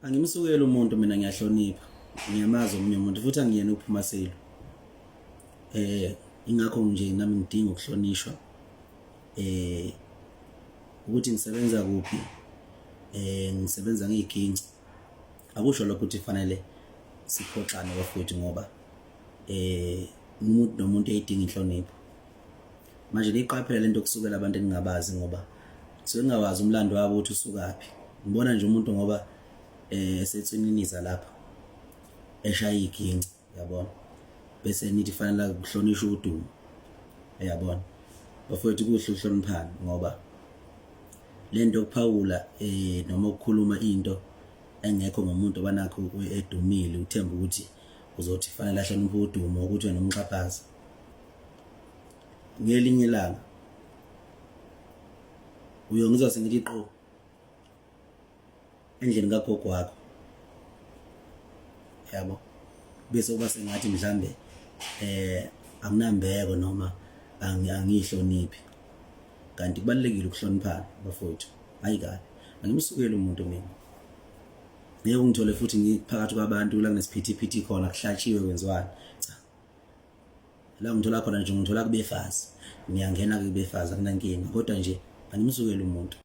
Angimsukeli umuntu mina ngiyahlonipha. Ngiyamazi omunye umuntu futhi angiyena uphuma selo. Eh ingakho nje nami ngidinga ukuhlonishwa. Eh ukuthi ngisebenza kuphi eh ngisebenza ngiyiginci. Akusho lokho ukuthi fanele siphoxane bafowethu ngoba eh umuntu nomuntu eyidinga inhlonipho. Manje niyiqaphele lento kusukela abantu eningabazi ngoba suke ningawazi umlando wabo ukuthi usukaphi. Ngibona nje umuntu ngoba eh esetswininiza lapha eshaya iginci yabona bese nithi fanele kuhlonishwa udumo uyabona bafowethu kuhle ukuhloniphana ngoba lento yokuphawula eh noma ukukhuluma into engekho ngomuntu abanakho edumile uthemba ukuthi uzothi fanele ahloniphe udumo ukuthi wena umxhaphaza ngelinye ilanga uyongizwa sengithi qo endlini kagogo wakho yabo bese uba sengathi mhlambe eh anginambeko noma angihloniphi kanti kubalekile ukuhloniphana bafowethu hayi kabi angimsukeli umuntu mina ngeke ungithole futhi ngiphakathi kwabantu la nesiphithiphithi khona kuhlatshiwe kwenziwani cha la ngithola khona nje ngithola kubefazi ngiyangena kubefazi akunankinga kodwa nje angimsukeli umuntu.